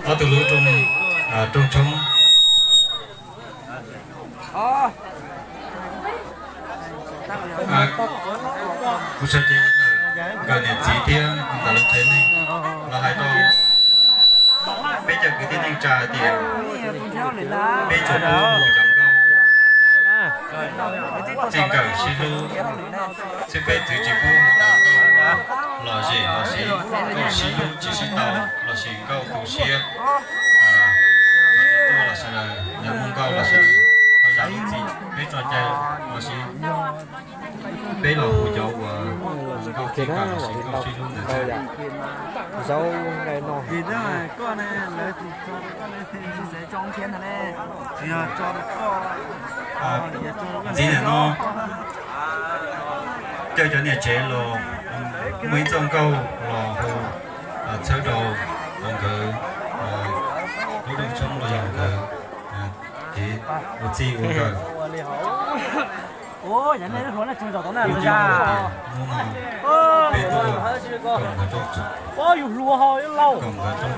Ob tug lub rooj, rooj tshoob. Kuv sawv cev nkawm niam txiv thiab nkawm lawv tsev neeg los hais rau peb cov kwv tij neej tsa hais tias peb tsuas pub mus cov nkauj txij nkawm sib hlub, xwb peb txwv tsis pub mus cov nkauj lom zem lossis nkauj sib hlub tsis sib tau lossis nkauj tu siab tuaj los sawv daws, yog muaj nkauj los sawv daws ho zam lub txim peb tso cai lossis peb los hu cov uas nkauj txij nkawm lossis nkauj sib hlub ntawd xwb. Ntxiv ntawm no caw cov niam tsev los muaj ib txoj nkauj los hu txhawb rau nkawd lub rooj tshoob los yog nkawd kev ua txij ua nkawm. Hnub no peb tuaj koom nkawd rooj